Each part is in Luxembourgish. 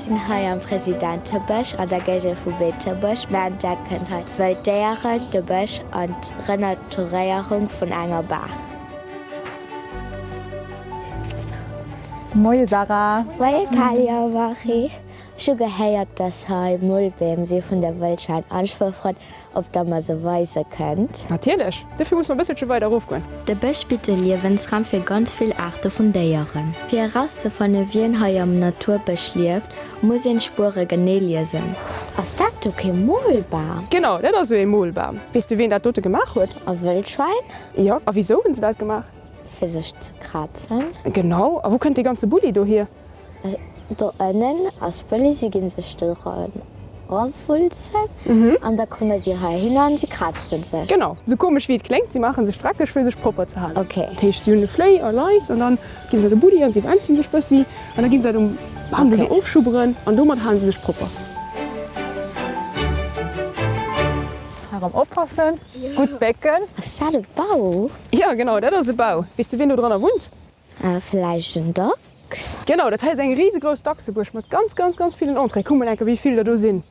sinn hei am Presidentebësch an der Géigend vu Beetebuerg. Mir entdecken hei wëll Déieren, de Bësch an d'Renaturéierung vun enger Baach. Moie Sarah. Moie Kally a Marie. Ech hu gehéiert, dass hei Mullbeem si vun der Wëllschwein an ech wor frou, ob der mer se weise kënnt. Natierlech! Dofir muss mer e bësselche weider erofgoen. De Bësch bitt e Liewensraum fir ganz vill Aarte vun Déieren. Fir erauszefanne wien hei am Naturbësch lieft, muss een d'Spuere genee liesen. Ass dat do kee Molbam? Genau, dat ass esou ee Molbam. Weess de wien dat dote gemaach huet? E Wëllschwäin? Jo, a wisou hunn se dat gemaach? Fir sech ze krazen. Genau, a wou kënnt dee ganze Bulli do hier? Do ënnen ass Bulli, si ginn sech do dran rawulzen an da komme si heihinner an si krazen sech. Genau, sou komesch wéi et kléngt, si maache sech dreckeg fir sech propper ze halen. Ok. Dat heescht, si hunn e Fléi a Lais an dann ginn se an de Bulli an si wänzen sech bëssi an da ginn se dat um Bam do sou ofschubberen an domat hale se sech propper. Erëm oppassen, gutt bécken. Ass dat e Bau? Jo, genau, dat ass e Bau. Weess de wien do dranner wunnt? Vläicht en Dachs? Genau, dat hei ass eng risegrouss Dachsebuerg mat ganz, ganz, ganz villen Entréeën. Kuck mol enke wéi vill der do sinn.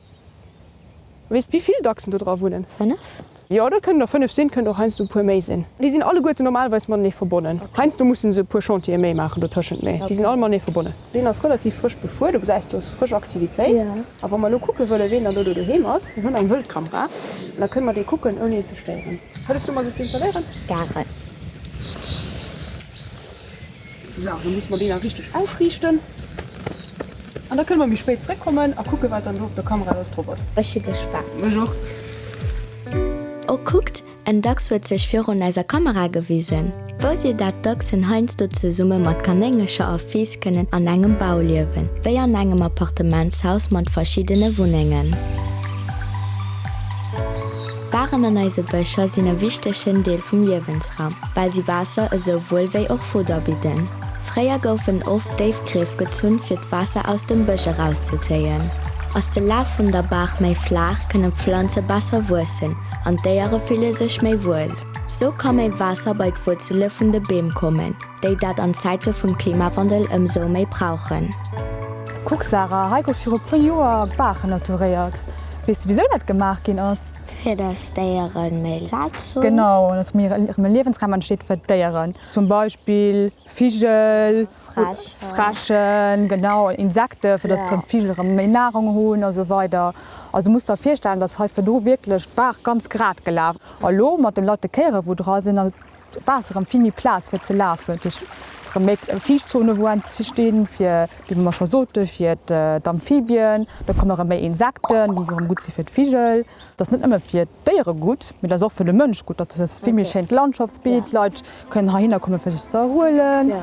Weess de wéi vill Dachsen do dra wunnen? 5? Jo, dat kënnen der 5 sinn, kënnen och heiansdo e puer méi sinn. Déi sinn alleguerten normalerweis matenee verbonnen. Heiansdo musse se e puer Chantiere méi maachen dotëschent, mee déi sinn all matenee verbonnen. Deen ass relativ frësch befuer, do gesäis du ass frësch Aktivitéit. A wa mer elo kucke wëllen, ween dann do do doheem ass, dann hu mer eng Wëldkamera an da kënne mer dee kucken ouni en ze stéieren. Hëllefs du mer se ze installéieren? Garen. Sou, da musse mer déi nach richteg ausriichten. An da kënne mer méi spéit zréckkommen a kucken, wat dann do op der Kamera alles drop ass. Ech si gespaant. Ech och. Oh kuckt, en Dachs huet sech virun eiser Kamera gewisen. Wousst dir dat Dachsen heiansdo zesumme mat Kanéngercher a Fiiss kënnen an engem Bau liewen, wéi an engem Appartementshaus mat verschiddene Wunnengen? Baachen an eise Bëscher sinn e wichtegen Deel vum Liewensraum, well si Waasser esou wuel wéi och Fudder bidden. Fréier goufen oft déif Grief gezunn, fir d'Waasser aus dem Bësch erauszezéien. Ass de Laf vun der Baach méi flaach, kënnen d'Pflanze besser wuessen an d'Déiere fille sech méi wuel. Sou ka méi Waasser bei d'Wuerzele vun de Beem kommen, déi dat an Zäite vum Klimawandel ëmsou méi brauchen. Kuck Sarah, hei gouf viru puer Joer d'Baach renaturéiert. Weess de wisou dat gemaach ginn ass? Fir dass d'Déieren méi Plaz hunn. Genau, dass méi erëm e Liewensraum entsteet fir d'Déieren. Zum Beispill Vigel, Fräschen, genau, Insekten, fir dass d'Vigel erëm méi Nahrung hunn a sou weider. Also du muss der virstellen, dass hei virdru wierklech d'Baach ganz grad gelaf. A lo mat de laute Kéiere wou dra sinn, Waasser erëm vill méi Plaz fir ze lafen, dat heescht et erëm méi Fiichtzone wou entstinn, fir wéi mer scho sote fir d'Amphibien, da kommen erëm méi Insekten, déi erëm gutt si fir d'Vigel. Dat ass net nëmme fir d'Déiere gutt, mee dat ass och fir de Mënsch gutt, dat ass vill méi schéint Landschaftsbild, d'Leit kënnen heihinner komme fir sech ze erhuelen.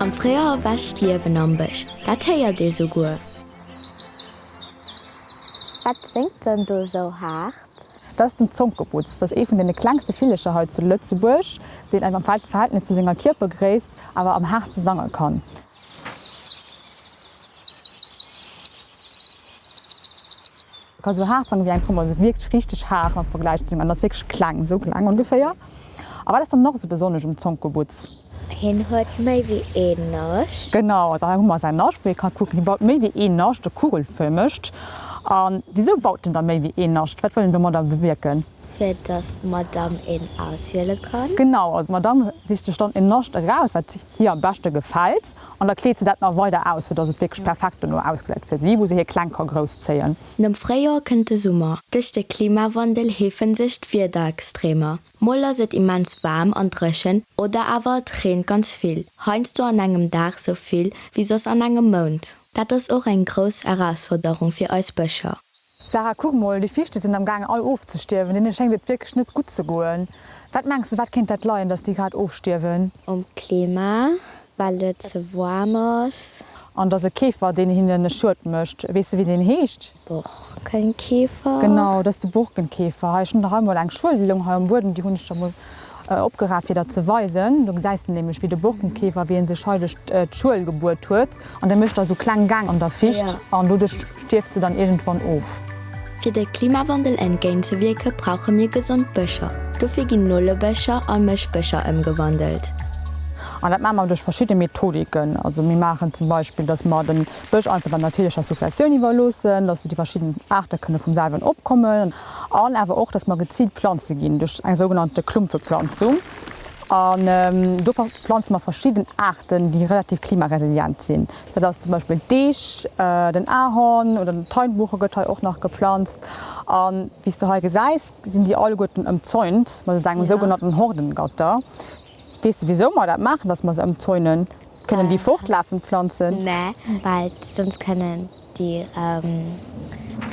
Am Fréijoer erwächt d'Liewen am Bësch, dat héiert ee souguer. Wat séngt dann do sou haart? Dat ass den Zonkebutz. Dat ass ee vun deene klengste Villecher hei zu Lëtzebuerg, deen am Verhältnis zu senger Kierpergréisst awer am haartste sange kann. Ka sou haart sangen wéi eng Tromm, also wierklech richteg haart am Vergläich zu, an ass wierklech kleng, sou kleng ongeféier. A wat ass dann nach sou besonnesch um Zonkebutz? Hien huet méi wéi een Nascht. Genau, also hei hu mer säin Nascht, wou ee ka kucken, hie baut méi wéi een Nascht, e kugelfërmegt. A wisou baut en da méi wéi een Nascht? Wat wëll en domadder bewierken? Fir dass d'Madame een auswiele kann. Genau, also d'Madame sicht sech dann een Nascht eraus, wat hir am beschte gefält, an da kleet se dat nach weider aus, fir dass et wierklech perfekt dono ausgesäit fir si, wou se hir Kleng ka grousszéien. Nom Fréijoer kënnt de Summer. Duerch de Klimawandel heefe sech d'Wiederextremer. Mol ass et immens waarm an dréchen oder awer et reent ganz vill, heiansdo an engem Dag sou vill wéi soss an engem Mount. Dat ass och eng grouss Erausforderung fir eis Bëscher. Sarah, kuck mol, déi Fiichte sinn am gaangen all ofzestierwen, deene schéngt et wierklech net gutt ze goen. Wat mengs de, wat kéint dat leien, dass déi grad ofstierwen? Um Klima, well et ze waarm ass. An et ass e Käfer, deen hinnen e Schued mécht. Weess de, wéi deen heescht? Borkenkäfer. Genau, dat ass de Borkenkäfer. Hei, ech hunn nach einmol eng Schuel, déi loung hei um Buedem, déi hunn ech da mol. Opgeraf fir der ze weisen. Do gesäis de nämlech wéi de Borkenkäfer, wéi en sech hei duerch d'Schuel gebuert huet an de mécht da sou kleng Gäng an der Ficht an doduerch stierft se dann iergendwann of. Fir de Klimawandel entgéint ze wierke brauche mir gesond Bëscher. Dofir ginn Nolebëscher a Mëschbëscher ëmgewandelt. An dat maache mer duerch verschidde Methodiken. Also mir maachen zum Beispill, datt mer de Bësch einfach der natierlecher Successioun iwwerloossen, datt déi verschidden Aarte kënne vum selwen opkommen. An awer och, dass mer geziilt planze ginn duerch eng sougenannte Klumpfepflanzung. An do planze mer verschidden Aarten, déi relativ klimaresilient sinn. Dat ass zum Beispill d'Eech, den Ahorn oder den Teinbuche gëtt hei och nach geplanzt. A wéi s de hei gesäis, sinn déi alleguerten ëmzäunt mat esou engem sougenannten Hordengatter. Weess de wisou mer dat maachen, dass mer se ëmzäunen? Kënnen déi fortlafen, d'Planzen? Nee, well soss kënnen Déi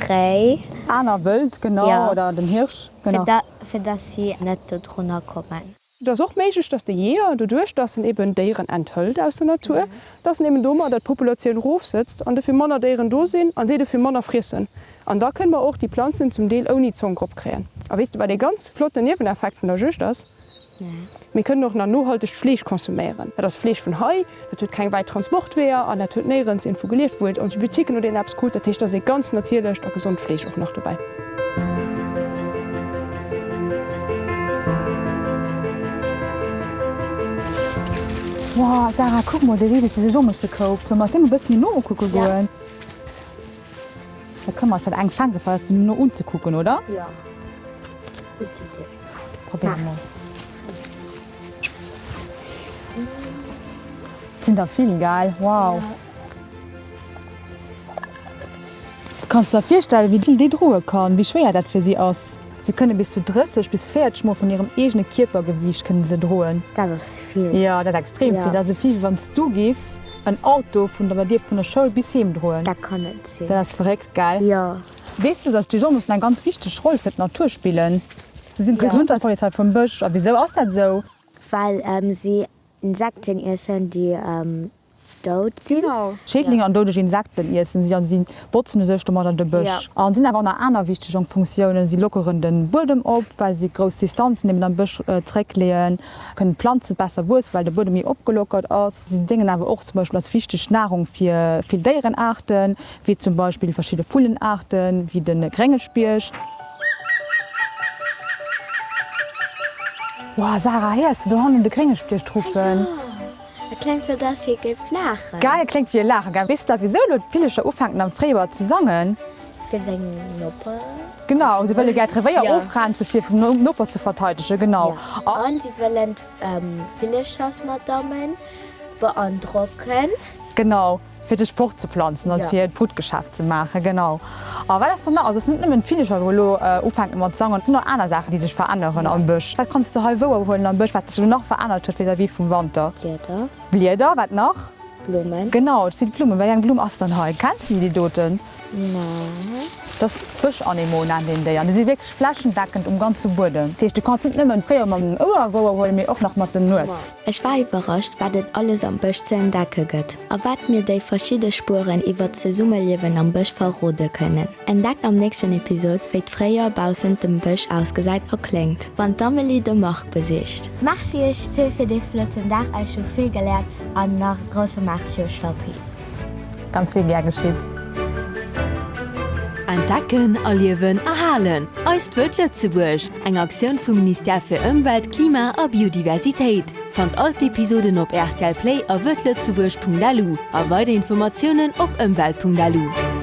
Réi. Aner Wëld, genau, oder den Hirsch, genau. Fir dass si net dodrunner kommen. Et ass och méiglech, dass de Jeeër, doduerch dass en eben Déieren enthëlt aus der Natur, dass en eben domadder d'Populatioun erofsëtzt an dofir manner Déieren do sinn an déi dofir manner friessen. An da kënne mer och déi Planzen zum Deel ouni Zonk eropkréien. A weess de, wat ee ganz flotten Nieweneffekt vun der Juegd ass? Mir kënnen och nach nohaltegt Fleesch konsuméieren. Dat ass Fleesch vun hei, dat huet keng wäit Transportweeër an dat huet néierens iergendwou gelieft, wou et Antibiotiquen oder iergendeppes krut. Dat heescht, dat ass ee ganz natierlecht a gesond Fleesch och nach dobäi. Wow, Sarah, kuck mol, dee risege Sesamessekoup. Solle mer eis dee mol e bësse méi no ukucke goen? Da kënne mer eis dat eng fänken, fir eis se méi no unzekucken, oder? Jo, gutt Idee. Probéiere mol. Et sinn der vill, gell? Wow! Kanns der virstellen, wéi vill déi droe kann, wéi schwéier dat fir si ass? Si kënne bis zu 30 bis 40 mol vun hirem eegene Kierpergewiicht kënne se droen. Dat ass vill. Jo, dat ass extrem vill. Dat ass esou vill, wéi wann s du giffs en Auto vun der Dier vun der Schoul bis heem droen. Dat kann net sinn. Dat ass verréckt, gell? Jo. Weess du, dass d'Disonmussen eng ganz wichteg Roll fir d'Natur spillen? Si sinn d'Gesundheitspolizei vum Bësch. A wisou ass dat esou? Well si Insekten iessen, déi dout sinn. Genau. Schädlinge an doudeg Insekten iessen si an si botzen u sech domadder de Bësch. An sinn awer och nach aner wichteg Funktiounen, Si lockeren de Buedem op, well si grouss Distanzen eben am Bësch zeréckleeën, kënnen d'Planze besser wuessen, well de Buedem méi opgelockert ass. Si déngen awer och zum Beispill als wichteg Nahrung fir vill Déierenaarten, wéi zum Beispill verschidde Vullenaarten, wéi de grénge Spiecht. Wow Sarah, héiers de do hannen de grénge Spiecht ruffen? Et klengt sou dass hie géif laachen. Gell, et kléngt wéi e Laachen, gell? Weess de da wisou elo d'Villecher ufänken am Fréijoer ze sangen? Fir seng Noper. Genau, se wëlle gär d'Revéier ofgrenze fir vum Noper ze verteidegen, genau. Jo, an si wëllen d'Villechersmadammen beandrocken. Genau. Fir sech fortzeplanzen, also fir hiert Brutgeschäft ze maachen, genau. A wat ass dann nach? Also et sinn net nëmmen d'Villecher, wou elo ufänken mat sangen, et sinn och aner Saachen, déi sech veränneren am Bësch. Wat kanns de hei wouerhuelen am Bësch, wat sech elo nach verännert huet vis-à-vis vum Wanter? Blieder. Blieder, wat nach? Blummen. Genau, et sinn d'Blummen. Wéi eng Blumm ass dann hei? Kenns de déi doten? Nee. Dat ass d'Bëschanemon nennt een déi an déi si wierklech flächendeckend um ganze Buedem. Dat heescht, du kanns net nëmmen d'Fréijoer mam Ouer wouerhuelen, mee och nach mat den Nues. Ech war iwwerrascht, wat et alles am Bësch ze entdecke gëtt a wat mir déi verschidde Spueren iwwer d'Zesummeliewen am Bësch verrode kënnen. Entdeckt am nächsten Episod, wéi d'Fréijoer baussent dem Bësch ausgesäit a kléngt, wann d'Amelie de Marc besicht. Merci iech zwee fir dee flotten Dag, ech hu vill geléiert an nach e grousse Merci u Schlappi. Ganz vill gär geschitt. Entdecken, erliewen, erhalen, Eist Wëllt Lëtzebuerg, eng Aktioun vum Ministère fir Ëmwelt, Klima a Biodiversitéit. Fannt all d'Episoden op rtl Play a wëltlëtzebuerg.lu a weider Informatiounen op ëmwelt.lu.